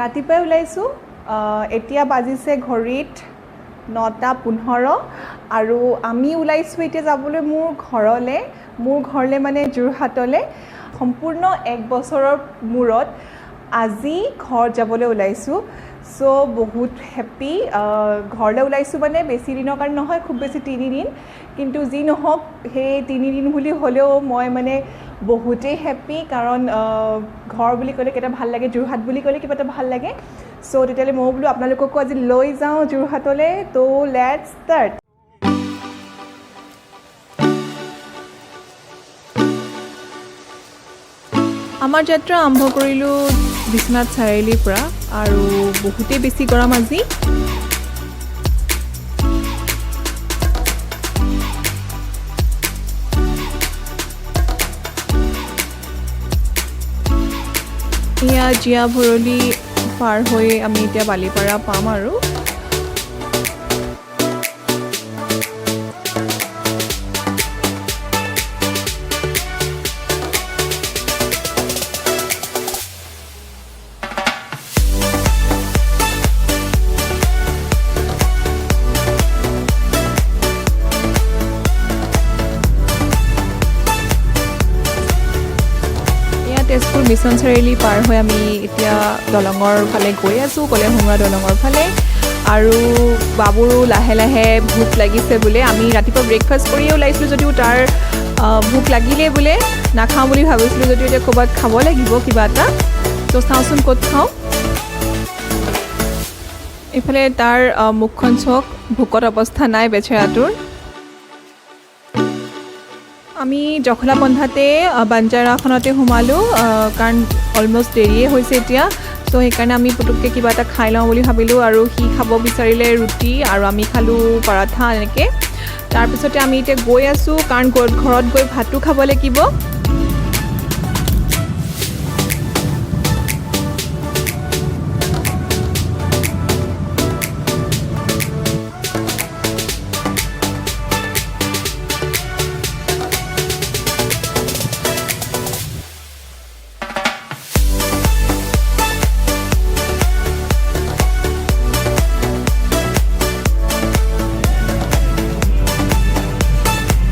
ৰাতিপুৱাই ওলাইছোঁ। এতিয়া বাজিছে ঘড়ীত 9:15 আৰু আমি ওলাইছোঁ এতিয়া যাবলৈ মোৰ ঘৰলৈ। মোৰ ঘৰলৈ মানে যোৰহাটলৈ। সম্পূৰ্ণ এক বছৰৰ মূৰত আজি ঘৰত যাবলৈ ওলাইছোঁ। চ' বহুত হেপ্পী। ঘৰলৈ ওলাইছোঁ মানে বেছি দিনৰ কাৰণে নহয়, খুব বেছি 3 দিন। কিন্তু যি নহওক, সেই 3 দিন বুলি হ'লেও মই মানে বহুতেই হেপ্পী, কাৰণ ঘৰ বুলি ক'লে কিবা এটা ভাল লাগে, যোৰহাট বুলি ক'লে কিবা এটা ভাল লাগে। চ' তেতিয়াহ'লে ময়ো বোলো আপোনালোককো আজি লৈ যাওঁ যোৰহাটলৈ। ত' let's start. আমাৰ যাত্ৰা আৰম্ভ কৰিলোঁ বিশ্বনাথ চাৰিআলিৰ পৰা আৰু বহুতেই বেছি গৰম আজি। এয়া জীয়া ভৰলী পাৰ হৈ আমি এতিয়া বালিপাৰা পাম। আৰু এয়া তেজপুৰ মিছন চাৰিআলি পাৰ হৈ আমি এতিয়া দলঙৰ ফালে গৈ আছোঁ, কলীয়াভোমোৰা দলঙৰ ফালে। আৰু বাবুৰো লাহে লাহে ভোক লাগিছে বোলে। আমি ৰাতিপুৱা ব্ৰেকফাষ্ট কৰিয়ে ওলাইছিলোঁ যদিও তাৰ ভোক লাগিলেই বোলে। নাখাওঁ বুলি ভাবিছিলোঁ যদিও এতিয়া ক'ৰবাত খাব লাগিব কিবা এটা। ত' চাওঁচোন ক'ত খাওঁ। এইফালে তাৰ মুখখন চাওক, ভোকত অৱস্থা নাই বেচেৰাটোৰ। আমি জখলাবন্ধাতে বাঞ্জাৰাখনতে সোমালোঁ, কাৰণ অলমষ্ট দেৰিয়ে হৈছে এতিয়া। চ' সেইকাৰণে আমি পুটুককৈ কিবা এটা খাই লওঁ বুলি ভাবিলোঁ। আৰু সি খাব বিচাৰিলে ৰুটি আৰু আমি খালোঁ পৰাঠা এনেকৈ। তাৰপিছতে আমি এতিয়া গৈ আছোঁ, কাৰণ ঘৰত গৈ ভাতো খাব লাগিব।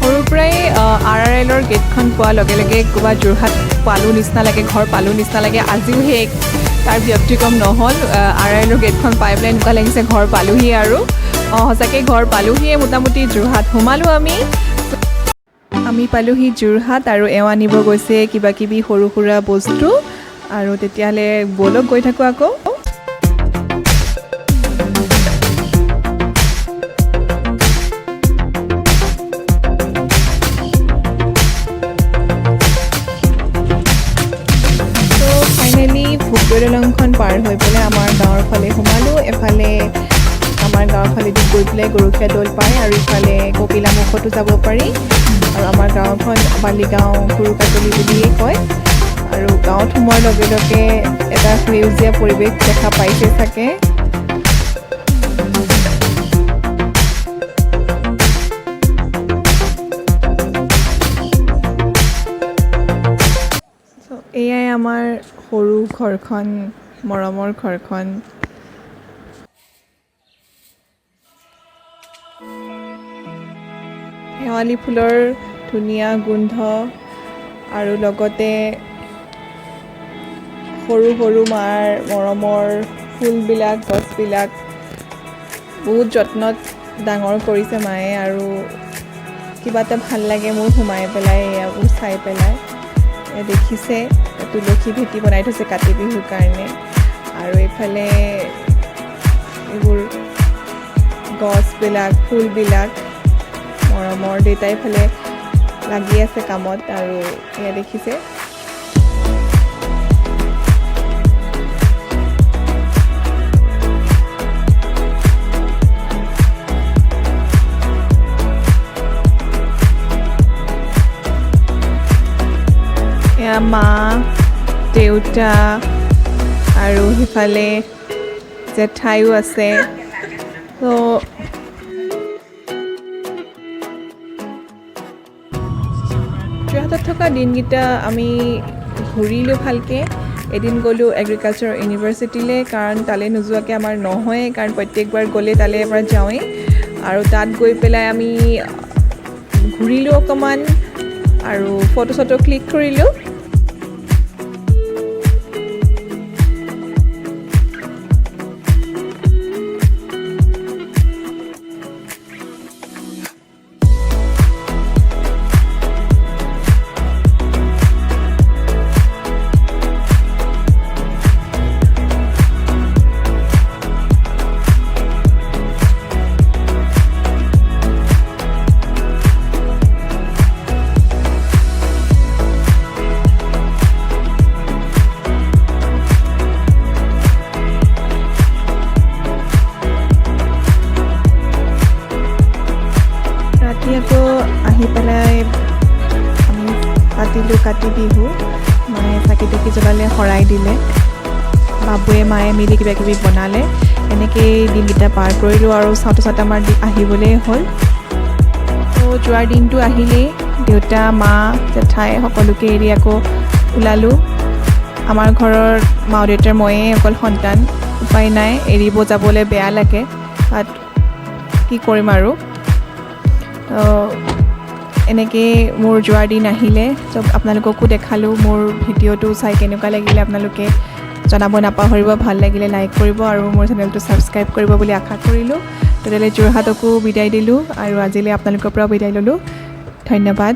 সৰুৰ পৰাই আৰ আৰ এলৰ গেটখন পোৱাৰ লগে লগে ক'ৰবাত যোৰহাট পালোঁ নিচিনা লাগে, ঘৰ পালোঁ নিচিনা লাগে। আজিও সেই তাৰ ব্যতিক্ৰম নহ'ল। আৰ আৰ এলৰ গেটখন পাই পেলাই এনেকুৱা লাগিছে ঘৰ পালোহি। আৰু অঁ, সঁচাকৈ ঘৰ পালোহিয়ে। মোটামুটি যোৰহাট সোমালোঁ আমি। আমি পালোহি যোৰহাট আৰু এওঁ আনিব গৈছে কিবা কিবি সৰু সুৰা বস্তু। আৰু তেতিয়াহ'লে ব'লক, গৈ থাকোঁ আকৌ। ত' ফাইনেলি ভোগদৈ দলংখন পাৰ হৈ পেলাই আমাৰ গাঁৱৰ ফালে সোমালোঁ। এফালে আমাৰ গাঁৱৰ ফালেদি গৈ পেলাই গৰখীয়া দৌল পায় আৰু ইফালে ককিলামুখতো যাব পাৰি। আৰু আমাৰ গাঁওখন বালিগাঁও কুৰুকাতলি বুলিয়ে কয়। আৰু গাঁৱত সোমোৱাৰ লগে লগে এটা সেউজীয়া পৰিৱেশ দেখা পাইছে চাগে। চ' এয়াই আমাৰ সৰু ঘৰখন, মৰমৰ ঘৰখন। শেৱালি ফুলৰ ধুনীয়া গোন্ধ আৰু লগতে সৰু সৰু মাৰ মৰমৰ ফুলবিলাক, গছবিলাক বহুত যত্নত ডাঙৰ কৰিছে মায়ে। আৰু কিবা এটা ভাল লাগে মোৰ সোমাই পেলাই এইবোৰ চাই পেলাই। এয়া দেখিছে, তুলসী ভেটি বনাই থৈছে কাতি বিহুৰ কাৰণে। আৰু এইফালে এইবোৰ গছবিলাক, ফুলবিলাক মৰমৰ। দেউতাই এইফালে লাগি আছে কামত। আৰু এয়া দেখিছে। এয়া মা, দেউতা আৰু সিফালে জেঠাইও আছে। ত' যোৰহাটত থকা দিনকেইটা আমি ঘূৰিলোঁ ভালকৈ। এদিন গ'লোঁ এগ্ৰিকালচাৰ ইউনিভাৰ্চিটিলৈ, কাৰণ তালৈ নোযোৱাকৈ আমাৰ নহয়েই, কাৰণ প্ৰত্যেকবাৰ গ'লে তালৈ এবাৰ যাওঁৱেই। আৰু তাত গৈ পেলাই আমি ঘূৰিলোঁ অকণমান আৰু ফটো চটো ক্লিক কৰিলোঁ। ৰাতি আকৌ আহি পেলাই আমি পাতিলোঁ কাতি বিহু। মায়ে চাকি তাকি জ্বলালে, শৰাই দিলে, বাবুৱে মায়ে মিলি কিবা কিবি বনালে। এনেকেই দিনকেইটা পাৰ কৰিলোঁ আৰু চাওঁতে চাওঁতে আমাৰ আহিবলৈ হ'ল। তো যোৱাৰ দিনটো আহিলেই, দেউতা মা জেঠাই সকলোকে এৰি আকৌ ওলালোঁ। আমাৰ ঘৰৰ মা দেউতাৰ ময়েই অকল সন্তান, উপায় নাই, এৰিব যাবলৈ বেয়া লাগে, বাট কি কৰিম আৰু। তো এনেকেই মোৰ যোৱাৰ দিন আহিলে। চব আপোনালোককো দেখালোঁ। মোৰ ভিডিঅ'টো চাই কেনেকুৱা লাগিলে আপোনালোকে জনাব নাপাহৰিব। ভাল লাগিলে লাইক কৰিব আৰু মোৰ চেনেলটো ছাবস্ক্ৰাইব কৰিব বুলি আশা কৰিলোঁ। তেতিয়াহ'লে যোৰহাটকো বিদায় দিলোঁ আৰু আজিলৈ আপোনালোকৰ পৰাও বিদায় ল'লোঁ। ধন্যবাদ।